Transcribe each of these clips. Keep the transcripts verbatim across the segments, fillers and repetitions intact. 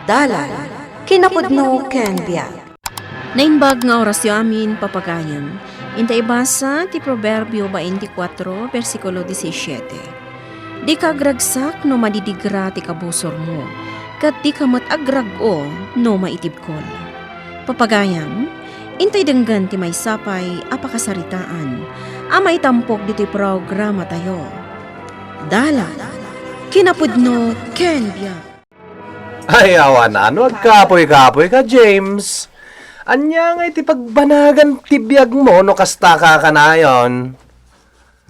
Dalan, kinapudno ken biag. Naimbag nga orasyo amin, papagayam. Inta ibasa ti Proverbio twenty-four, bersikulo disisiete. Dika agragsak no madidigra ti kabusormo, ket dika met agrag-o no maitibkol. Papagayam, intay denggen ti maysa pay a pakasaritaan a maitampok ditoy programatayo. Dalan, kinapudno ken biag. Ay, awan a no agkapoy-kapoyka, James. Ania ngay ti pagbanagan ti biagmo no kasta ka kanayon?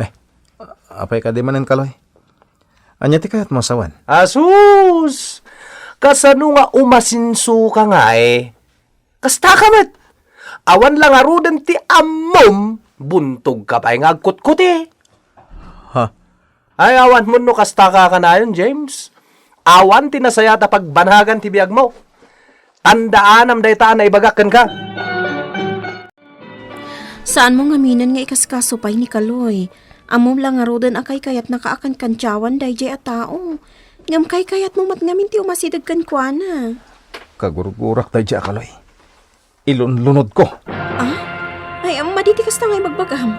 Eh, apay kadi manen, Kaloy? Ania ti kayatmo a sawen? Asus! Kasano nga umasinso ka ngay? Kasta ka met. Awan la ngaruden ti ammom, buntog ka pay nga agkutkuti. Ha? Ay, awan mo no kasta ka kanayon, James. Awan ti nasayaat a pagbanagan ti biagmo. Tandaanam dayta a naibagak kenka. Saanmo ngaminen nga ikaskaso pay ni Kaloy. Ammom la ngaruden a kaykayatnaka a kankantiawan daydiay a tao. Ngem kaykayatmo met ngamin ti umasideg kenkuana. Kagurgurak daydiay a Kaloy. Ilunlunodko. Ah? Ay, madi ti kasta nga ibagbagam.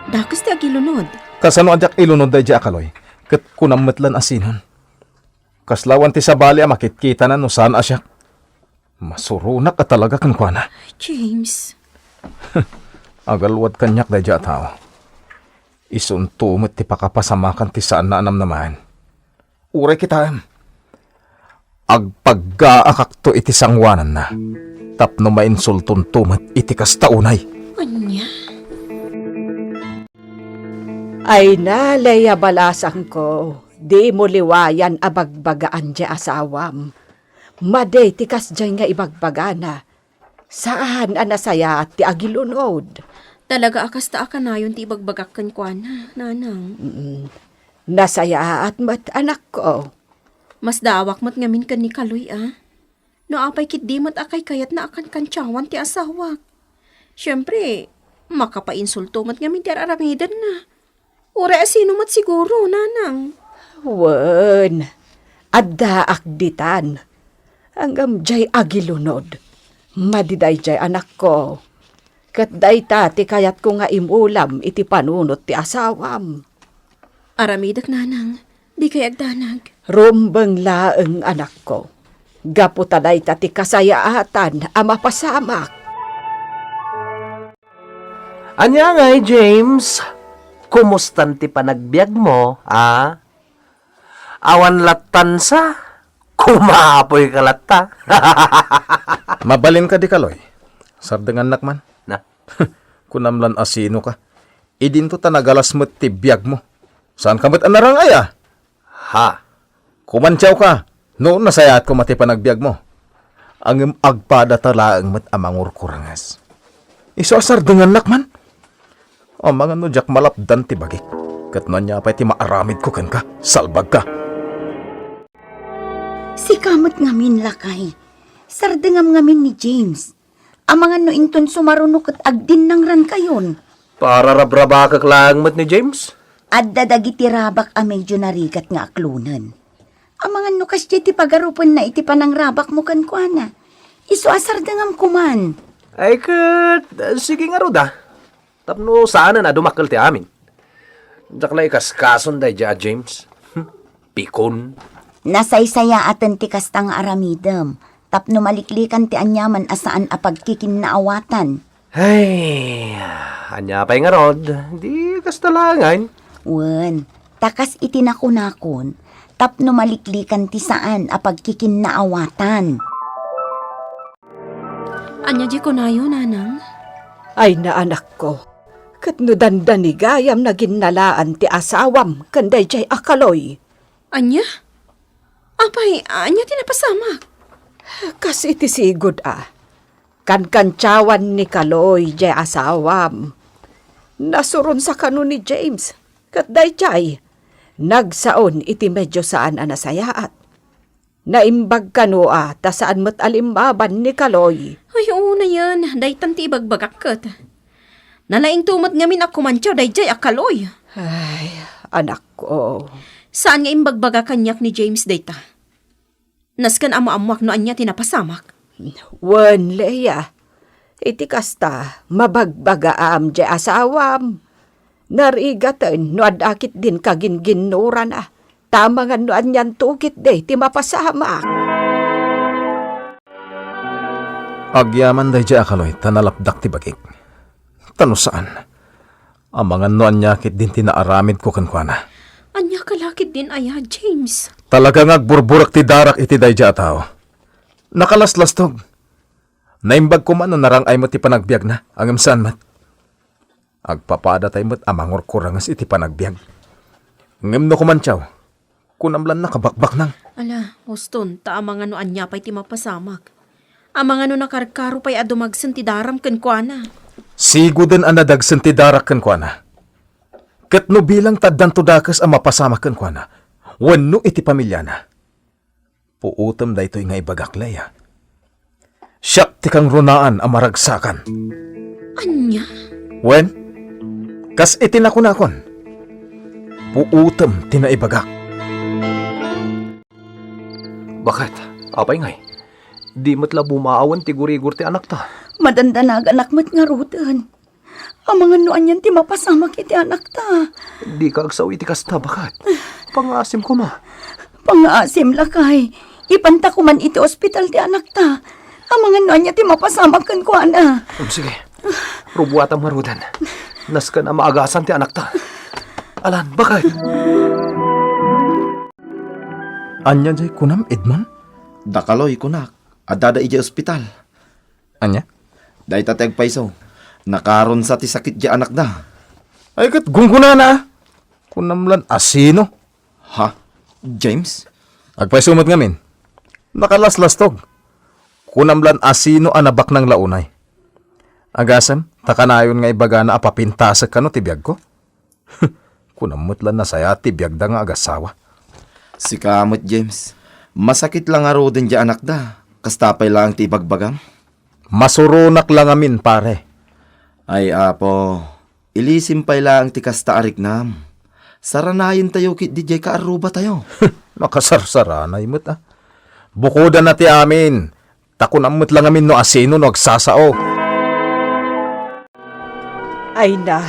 Dakes ti agilunod. Kasano a diak ilunod daydiay a Kaloy? Ket kunam met lan a sinon. Kasla awan ti sabali a makitkitana no saan a siak. Masuronak a talaga kenkuana. James. Agalwad kaniak daydiay a tao. Isunto met ti pakapasamakan ti saanna a namnamaen. Uray kitaem, agpaggaakakto iti sangoananna, tapno mainsultonto met iti kasta unay. Ania? Ay, nalay a balasangko, dimo liwayan a bagbagaan ti asawam. Madi ti kasdiay nga ibagbagana. Saan a nasayaat ti agilunod. Talaga a kasta a kanayon ti ibagbagak kenkuana, nanang. Mm. Nasayaat met, anakko. Masdaawak met ngamin ken ni Kaloy, a. No apay ketdi met a kaykayatna a kankantiawan ti asawak. Siempre, makapainsulto met ngamin ti ar-aramidenna. Uray a sino met siguro, nanang. Wen, addaak ditan. Ngem diay agilunod. Madi daydiay, anakko. Ket dayta ti kayatko nga imulam iti panunot ti asawam. Aramidek, nanang. Dikay agdanag. Rumbeng laeng, anakko. Gapu ta dayta ti kasayaatan a mapasamak. Ania ngay, James? Kumustan ti panagbiagmo, a? Awan lattan sa? Kumapoy ka latta. Mabalin kadi, Kaloy. Sardengannak man. Na? Kunam lan a sino ka. Idinto ta nagalas met ti biagmo. Saan ka met a narang-ay, a? Ha? Kumantiawka, no nasayaatko met ti panagbiagmo. Ngem agpadata laeng met a mangurkurangas. Isu a sardengannak man? Amangan no diak malapdan ti bagik. Ket no ania pay ti maaramidko kenka, salbagka. Sika met ngamin, lakay. Sardengam ngamin ni James. Amangan no inton sumaruno ket agdinnangrankayon. Pararabrabakek laeng met ni James? Adda dagiti rabak a medyo narigat nga aklonen. Amangan no kasdiay ti pagarupenna iti panangrabakmo kenkuana. Isu a sardengam koman. Ay ket, sige ngarud, a. Tapno saanen a dumakkel ti amin. Diak la ikaskason daydiay a James. Hmm, pikon. Nasaysayaaten ti kasta nga aramidem, tapno maliklikan ti aniaman a saan a pagkikinnaawatan. Ay, ania pay ngarud, di kasta laengen. Wen, ta kas iti nakunakon, tapno maliklikan ti saan a pagkikinnaawatan. Ania diay kunayo, nanang? Ay, naanakko, ket no dandanigayam naginnalaan ti asawam ken daydiay a Kaloy. Ania? Apay, ania ti napasamak? Kas iti sigud a, kankantiawan ni Kaloy diay asawam. Nasuronsa kano ni James, ket daydiay, nagsaon iti medyo saan a nasayaat. Naimbag kano a ta saan met a limmaban ni Kaloy. Ay, unayen, daytan ti ibagbagak ket. Nalaingto met ngamin a kumantiaw daydiay a Kaloy. Ay, anakko. Saan nga imbagbaga kaniak ni James dayta? Nasken a maammoak no ania ti napasamak. Wen, Leia. Iti kasta, mabagbagaam diay asawam. Narigaten no adda ketdin kaginginnurana. Ta amangan no anianto ketdi ti mapasamak. Agyaman daydiay a kaloy ta nalapdak ti bagik. Ta no saan, amangan no ania ketdin ti naaramidko kenkuana. Ania ka la ketdin aya, James? Talaga nga agburburek ti darak iti daydiay a tao. Nakalaslastog. Naimbag koma no narang-ay met ti panagbiagna, ngem saan met. Agpapadatayo met a mangurkurenges iti panagbiag. Ngem no kumantiaw, kunam lan nakabakbaknang. Ala, uston, ta amangan no ania pay ti mapasamak. Amangan no nakarkaro pay a dumagsen ti daram kenkuana. Siguden a nadagsen ti darak kenkuana. Ket no bilang ta addanto dakes a mapasamak kenkuana, wenno iti pamiliana, puotem daytoy nga ibagak, Leia. Siak ti kangrunaan a maragsakan. Ania? Wen, kas iti nakunakon, puotem ti naibagak. Baket, apay ngay? Di met la bumaawen ti gurigur ti anakta. Madandanaganak met ngaruden. Amangan no anian ti mapasamak iti anakta. Dika agsao iti kasta, baket. Pangngaasim koma. Pangngaasim, lakay. Ipanta koman iti ospital ti anakta. Amangan no ania ti mapasamak kenkuana. Um, sige. Rubuatam ngaruden. Nasken a maagasan ti anakta. Alan, baket. Ania jay kunam, Edmond? Dakaloy, kunak. Addada idiay ospital. Ania? Dayta ti agpayso. Nakarunsa ti sakit diay anakda. Ay, ket gunggonana. Kunam lan asino? Ha? James? Agpayso met ngamin. Nakalaslastog. Kunam lan asino a nabaknang la unay. Agasem, ta kanayon nga ibagana a papintasek kano ti biagko? Kunam met la nasayaat ti biagda nga agasawa. Sika met, James. Masakit la ngaruden diay anakda. Kasta pay laeng ti ibagbagam? Masuronak la ngamin, pare. Ay, Apo, ilisim pay laeng ti kasta a riknam. Saranayentayo ketdi diay kaarrubatayo. Makasarsaranay met, a. Bukodana ti amin. Ta kunam met la ngamin no asino no agsasao. Ay na,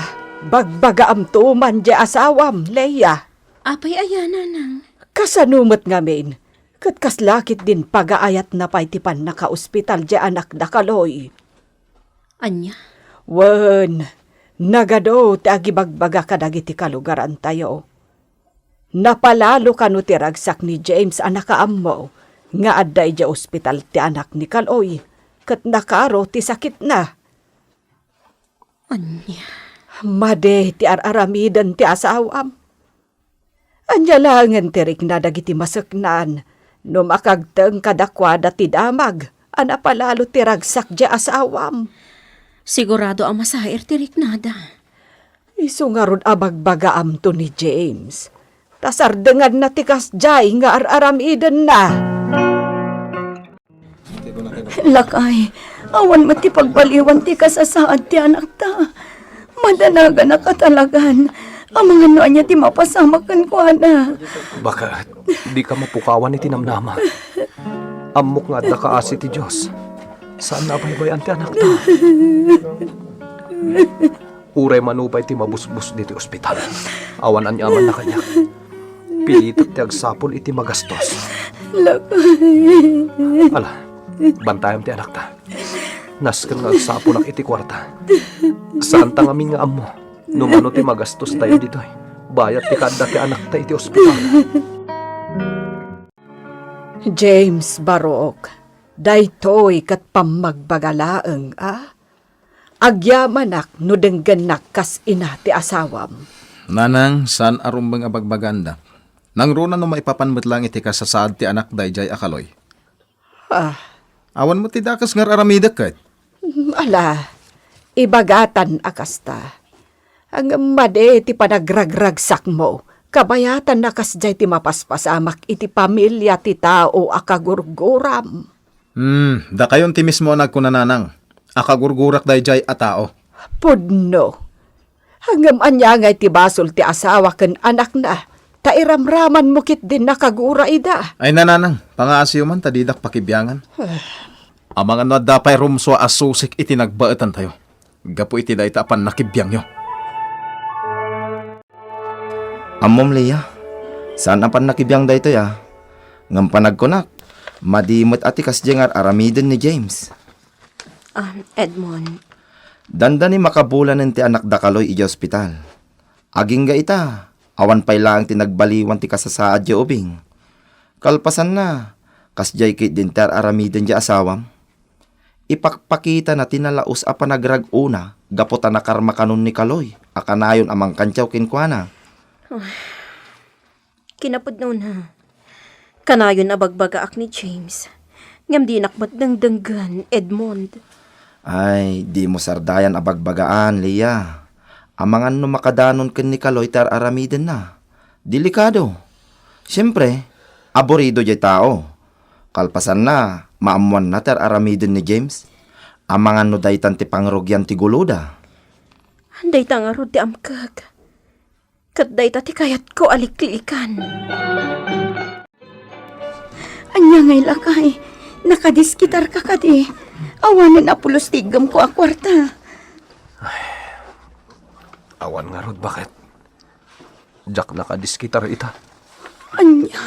bagbagaamto man diay asawam, Leia. Apay aya, nanang? Kasano met ngamin? Ket kasla ketdin pagaayatna pay ti pannakaospital diay anakda, kaloy? Ania? Wen, nagadu ti agibagbaga kadagiti kalugarantayo. Napalalo kano ti ragsak ni James a nakaammo nga adda idiay ospital ti anak ni Kaloy, ket nakaro ti sakitna. Ania? Madi ti ar-aramiden ti asawam. Ania laengen ti rikna dagiti maseknan no makagteng kadakuada ti damag a napalalo ti ragsak diay asawam? Sigurado a masair ti riknada. Isu ngarud a bagbagaamto ni James, ta sardenganna ti kasdiay nga ar-aramidenna. Lakay, awan met ti pagbaliwan ti kasasaad ti anakta. Madanaganak a talagan. Amangan no ania ti mapasamak kenkuana. Baket, dika mapukawan iti namnama. Ammok nga adda kaasi ti Dios. Saanna a baybay-an ti anakta. Uray mano pay ti mabusbus ditoy ospital, awan aniamanna kaniak. Pilitek ti agsapul iti magastos. Lakay. Ala, bantayam ti anakta. Nasken nga agsapulak iti kuarta. Saanta ngamin nga ammo no mano ti magastostayo ditoy bayat ti kaadda ti anakta iti ospital. James, barok, daytoy ket pammagbaga laeng, a? Agyamanak no denggennak kas ina ti asawam. Nanang, saan a rumbeng a bagbagaanda. Nangruna no maipapan met laeng iti kasasaad ti anak daydiay a Kaloy. Ah. Awan met ti dakes nga ar-aramidek ket. Ala, ibagatan a kasta. Ngem madi ti panagragragsakmo, kabayatan a kasdiay ti mapaspasamak iti pamilia ti tao a kagurguram. Hmm, dakayon ti mismo a nagkuna, nanang, a kagurgurak daydiay a tao. Pudno. Ngem ania ngay ti basol ti asawa ken anakna? ta iramramanmo ketdin a kagura ida. Ay, nanang, pangaasiyo man ta didak pakibiangan. Amangan no adda pay rumsua a susik iti nagbaetantayo, gapu iti dayta a pannakibiangyo. Ammom, Leah, saan a pannakibiang daytoy a. Ngem panagkunak, madi met a ti kasdiay nga ar-aramiden ni James. Ah, Edmond. Dandani makabulanen ti anakda Kaloy idiay ospital. Agingga ita, awan pay laeng ti nagbaliwan ti kasasaad diay ubing. Kalpasanna, kasdiay ketdin ti ar-aramiden diay asawam. Ipakpakitana ti nalaus a panagrag-ona gapu ta nakarmakanon ni Kaloy a kanayon a mangkantiaw kenkuana. Kinapudnona, kanayon a bagbagaak ni James, ngem dinak met dengdenggen, Edmond. Ay, dimo sardayan a bagbagaan, Leah. Amangan no makadanon ken ni Kaloy ti ar-aramidenna. Delikado. Siempre, aburido diay tao. Kalpasanna, maammoanna ti ar-aramiden ni James. Amangan no daytan ti pangrugian ti guloda. Dayta ngarud ti amkek. Ket dayta ti kayatko a liklikan. Ania ngay, lakay? Nakadiskitarka kadi? Awanen a pulos ti iggemko a kuarta. Awan ngarud, baket. Diak nakadiskitar ita. Ania?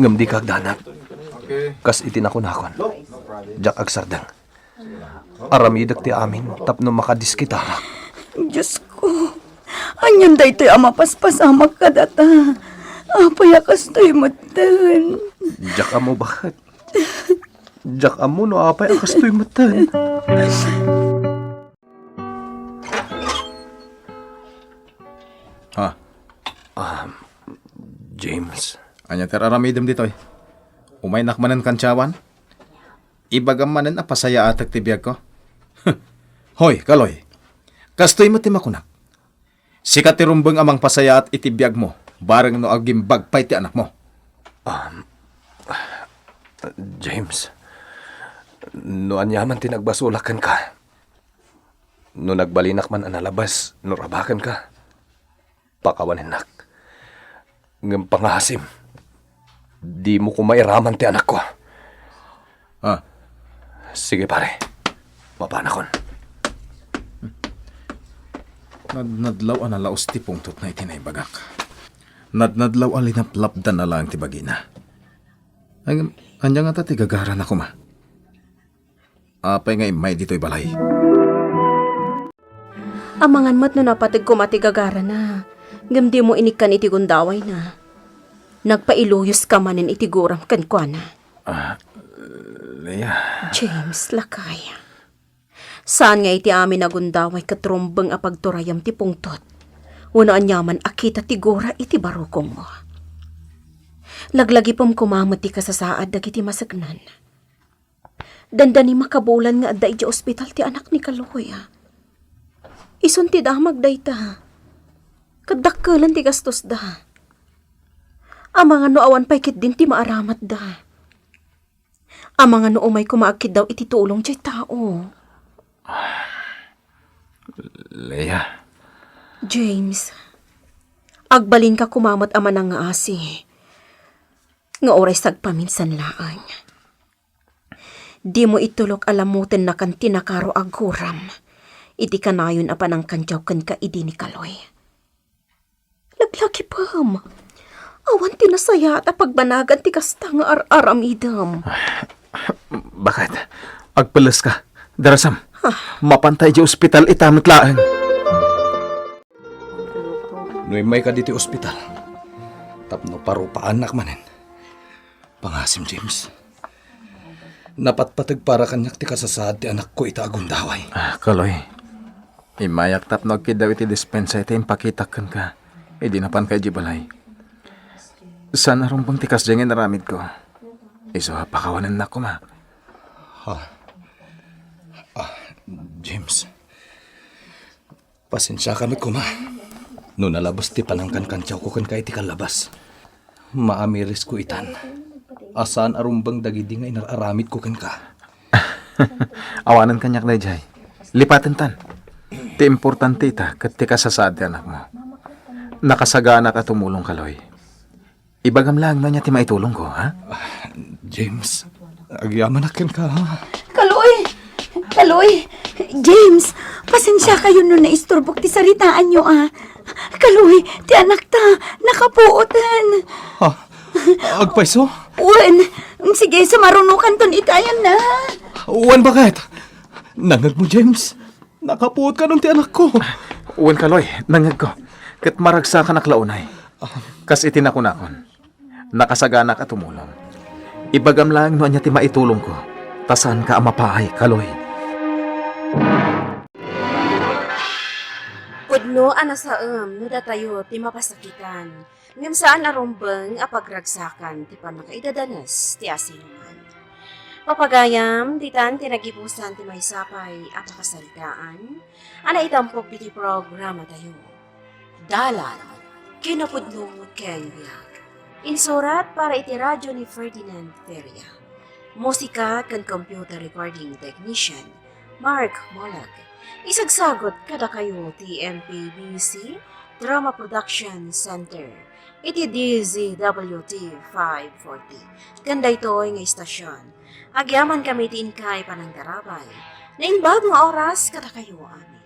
Ngem dika agdanag. Kas iti nakunakon, diak agsardeng. Aramidek ti amin tapno makadiskitarak. Diosko, anian daytoy a mapaspasamak kadata? Apay a kastoy metten? Diak ammo, baket. Diak ammo no apay a kastoy metten. Ha? Ah, James. Ania ti ar-aramidem ditoy? Umaynak manen kantiawan? Ibagam manen a pasayaatek ti biagko? Hoy, Kaloy. Kastoy met ti makunak. Sika ti rumbeng a mangpasayaat iti biagmo, bareng no agimbag pay ti anakmo. Um, James, no aniaman ti nagbasolak kenka, no nagbalinak man a nalabas no rabakenka, pakawanennak. Ngem pangaasim, dimo koma iraman ti anakko. Ah. Sige, pare. Mapanakon. Nadnadlaw a nalaus ti pungtotna iti naibagak. Nadnadlaw a linaplapdanna laeng ti bagina. Ay, ania ngata ti gagarana koma? Apay nga immay ditoy balay? Amangan met no napateg koma ti gagarana, ngem dimo inikkan iti gundawayna. Nagpailuyoska manen iti guram kenkuana. Ah, Leah. James, lakay. Saan nga iti amin a gundaway ket rumbeng a pagturayem ti pungtot wenno aniaman a kita ti gura iti barukongmo. Laglagipem koma met ti kasasaad dagiti maseknan. Dandani makabulan nga adda idiay ospital ti anak ni Kaloy. Isun ti damag dayta. Ket dakkelan ti gastosda. Amangan no awan pay ketdin ti maaramatda. Amangan no umay koma agkiddaw iti tulong diay tao. Leah. James, agbalinka koma met a manangngaasi. Nga uray sagpaminsan laeng. Dimo itulok a lamutennakan ti nakaro a guram iti kanayon a panangkantiaw kenka idi ni Kaloy. Laglagipem. Awan ti nasayaat a pagbanagan ti kasta nga ar-aramidem. Baket, agpelleska. Darasam. Ah. Mapanta idiay ospital ita met laeng. No immayka ditoy ospital, tapno parupaannak manen. Pangasim, James. Napatpateg para kaniak ti kasasaad ti anakko ita a gundaway. Ah, Kaloy. Immayak tapno agkiddaw iti dispensa iti impakitak kenka idi napanka idiay balay. Saan a rumbeng ti kasdiay nga inaramidko. Isu a pakawanennak koma. Ha? Ah, James. Pasensiaka met koma no nalabes ti panangkankantiawko kenka iti kallabas. Maamirisko itan a saan a rumbeng dagidi nga inar-aramidko kenka. Awanen kaniak daydiay. Lipatentan. Ti importante ita ket ti kasasaad ti anakmo. Nakasaganak a tumulong, Kaloy. Ibagam lang no ania ti maitulongko, ha? James, agyamanak kenka, ha? Kaloy! Kaloy! James, pasensiakayo no naisturbok ti saritaanyo, a. Kaloy, ti anakta, nakapuoten. Ha? Agpayso? Wen, sige, sumarunokanton itayon na. Wen, baket? Nangngegmo, James? Nakapuot kanon ti anakko. Wen, Kaloy, nangngegko. Ket maragsakanak la unay. Kas iti nakunakon, nakasaganak a tumulong. Ibagam laeng no ania ti maitulongko, ta saanka a mapaay, Kaloy. Pudno a nasaem no datayo ti mapasakitan, ngem saan a rumbeng a pagragsakan ti pannakaidadanes ti asinoman. Papagayam, ditan ti nagibusan ti maysa pay a pakasaritaan a naitampok iti programatayo. Dalan, kinapudno ken biag. Insurat para iti radyo ni Ferdinand Feria. Musika ken computer recording technician, Mark Molag. Isagsagot kadakayo ti M P B C Drama Production Center iti D Z W T five forty. Ken daytoy nga istasyon, agyaman kami ti inkay panangtarabay. Naimbag nga oras kadakayo amin.